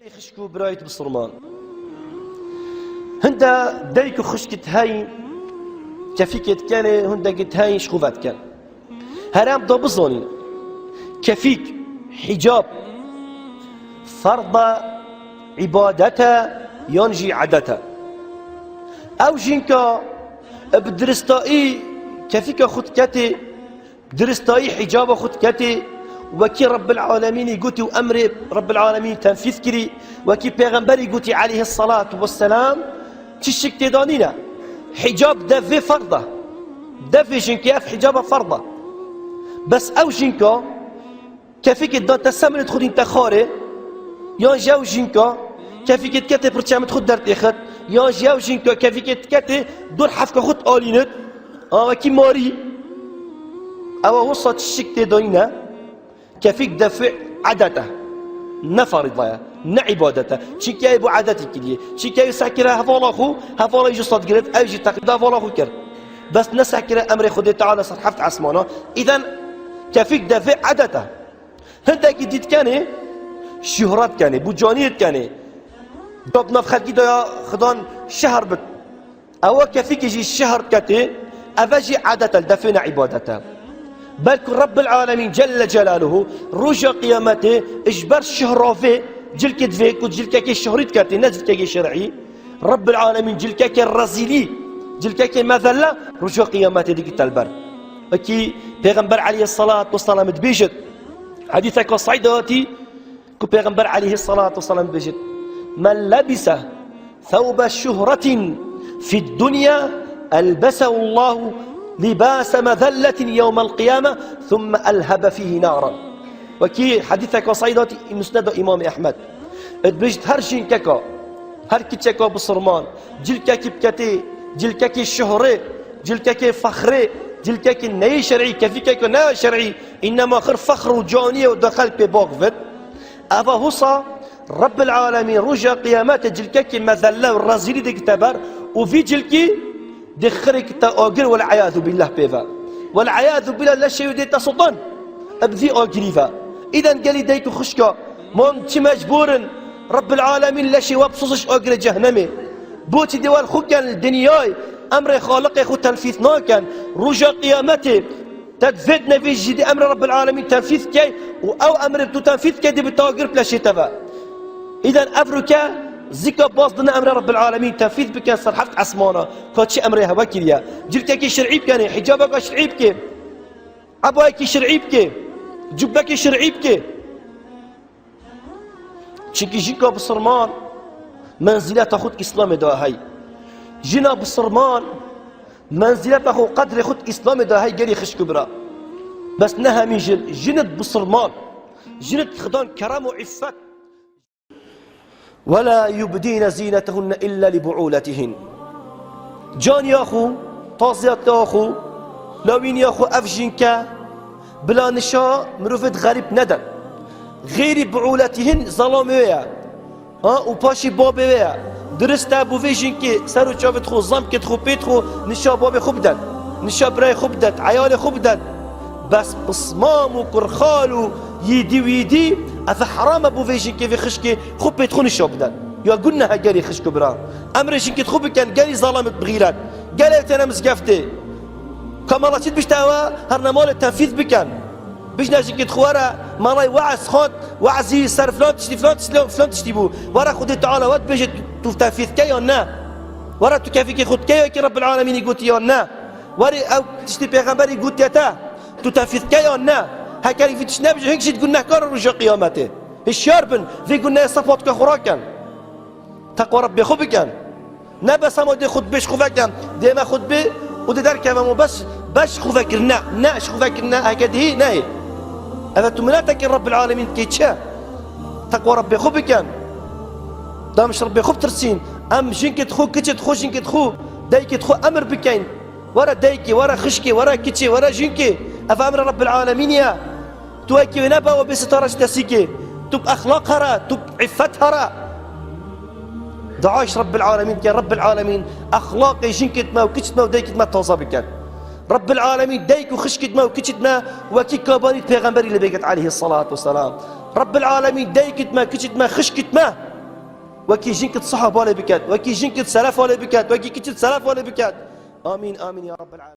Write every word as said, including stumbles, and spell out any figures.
Xişk û birayêt bisilman. Hinde dayk û xişkêt heyî, kefîkêt kenê, hindekêt heyî ji xwe vedikin. Here em da bizanîn, kefîk, hicab, ferda, îbadet e yan jî edet e? Ew jînka bi diristayî kefîka xwe diketê, diristayî hicaba xwe diketê, wekî Rebbil Alemînî gotî û emrê Rebbil Alemînî tenfîz kirî, wekî Pêxemberî gotî aleyhisselatu vesselam, çi şik tê de nîne. Hicab devê ferda. Devê jinkê ev hicaba ferda. Bes ew jinka kefîkê da te semrê xwe dîn te xarê, yan jî ew jinka kefîkê diketê pirçemê xwe dertêxit, yan jî ew jinka kefîkê diketê dor hefka xwe alînit, a wekî marî. Ewa wisa çi şik tê de nîne. Kefîk devê edet e. Ne ferîda ye, ne îbadet e. Çinkî ew bo edetî kiriye. Çinkî ew seh kire hevala xwe, hevala jî sad girêt, ew jî teqlîda hevala xwe kir. Bes ne seh kire emrê Xwedê Teala ser heft esmana. Îden kefîk devê edet e. Hindekî dît kenê, şuhret kenê, bûcaniyêt kenê. Gap nav xelkî de ya xidan şehr bit. Ewa kefîkî jî şehr diketê, eve jî edet e, devê ne îbadet e. Belku Rebbil Alemîn Celle Celaluhu roja qiyametê ji ber şehra vê, cilkê divê ku cilkekê şehrî diketê, ne cilkekê şer'î. Rebbil Alemîn cilkekê rezîlî, cilkekê mezelle roja qiyametê dikî telber. Wekî Pêxember aleyhisselatu vesselam dibêjit, hedîseke sahîh de hatî, ku Pêxember aleyhisselatu vesselam dibêjit, "Men lebise thewbe şuhretin fid dunya elbesehullahu libase mezelletin yewmel qiyame thumme elhebe fihi naran." Wekî hedîseke sahîh de hatî Musneda Îmamê Ehmed. Dibêjit her jinkeka, her kiçeka bisilman, cilkekî biketê, cilkekî şuhrê, cilkekî fexrê, cilkekî neyê şer'î, kefîkeke ne şer'î, înema xir fexr û caniyê û de xelk pê baxivit. Eva husa Rebbil Alemîn roja qiyametê cilkekî mezelle û rezîlî dikite ber û vî cilkî dê xirê kite agir, wel eyazu billah pê ve. Wel eyazu billah leşê wî dê te sotan bi vî agirî ve. Îden gelî dayk û xişka, man çi mecbûr in Rebbil Alemîn leşê we bisozij agirê cehnemê? Boçî dê wel xwe ken li dinyayê emrê Xaliqê xwe tenfîz naken? Roja qiyametê Te divêt nevî jî dê emrê Rebbil Alemîn tenfîz key û ew emrê tu tenfîz key dê bi tagir pleşê te ve. Îden ev rûke zika baz dine emrê Rebbil Alemîn tenfîz biken ser heft esmana, ka çi emrê hewe kiriye. Cilkekî şer'î bikenê, hicabeka şer'î bikê, ebayekî şer'î bikê, cubbekî şer'î bikê. Çimkî jinka bisilman menzileta xwe di Îslamê de hey. Jina bisilman menzileta xwe, qedrê xwe di Îslamê de hey gelî xişk û bira. Bes ne hemî jin, jinit bisilman, jinit xidan kerem û îffet. "Ve la yubdîne zînetehunne illa li bu'ûletihin." Caniya xwe, taziyatiya xwe, lawîniya xwe ev jinke bila nişa mirovêt xerîb neden. Xêrî bu'ûletihin zelamê wê ye. Ha, û paşî babê wê ye. Dirist e bo vê jinkê ser û çavêt xwe, zamkêt xwe, pêt xwe nişa babê xwe biden. Nişa birayê xwe bidet, eyalê xwe bidet. Bes pismam û kurxal û yîdî wîdî, ev heram e bo vê jinkê, vê xişkê xwe, pêt xwe nişa biden. Ya guneh e gelî xişk û bira. Emrê jinkêt xwe biken, gelî zelamêt bixîret. Gelê têne mizgeftê. Ka mala çi dibişte ewe, her ne malê tenfîz biken. Bijne jinkêt xwe were, malay we'z xwend, we'zî ser filan tiştî, filan tiştî, filan tiştî bû. Were Xwedê Teala we dibêje tu, tu tenfîz dikey yan ne? Were tu kefîkê xwe dikey wekî Rebbil Alemînî gotî yan ne? Were ew tiştî Pêxemberî gotiye te, tu tenfîz dikey yan ne? Hekerî vî tişt nebije, hingî jî gunehkar e roja qiyametê. Hişyar bin, vê gunehê sepatka xwe rakin. Teqwa Rebbê xwe bikin. Ne bes hema dê xwe dibêj xwe vekem, dê me xwe dibê û dê derkevem û bes, bes xwe vekir ne, ne, ji xwe vekir ne, heke dihî nehê. Eve tu minetekî Rebbil Alemîn dikê çi? Teqwa Rebbê xwe bikin. Dem ji Rebbê xwe bitirsîn. Em jinkêt xwe, kiçêt xwe, jinkêt xwe, daykêt xwe emir bikeyn. Were daykê, were xişkê, were kiçê, were jinkê. Ev emrê Rebbil Alemînî ye. Tu wekî wê nebe, we bê sitara ji desîkê. Tu bi exlaq here, tu bi îffet here. Dua ji Rebbil Alemîn dike, Rebbil Alemîn, exlaqê jinkêt me û kiçêt me û daykêt me taze biket. Rebbil Alemîn, dayk û xişkêt me û kiçêt me wekî kabanît Pêxemberî lê bêket aleyhisselatu vesselam. Rebbil Alemîn, daykêt me, kiçêt me, xişkêt me Wekî jinkit sahaba lê biket, wekî jinkit selefa lê biket, wekî kiçit selefa lê biket. Amîn, amîn ya Rabbel alemin.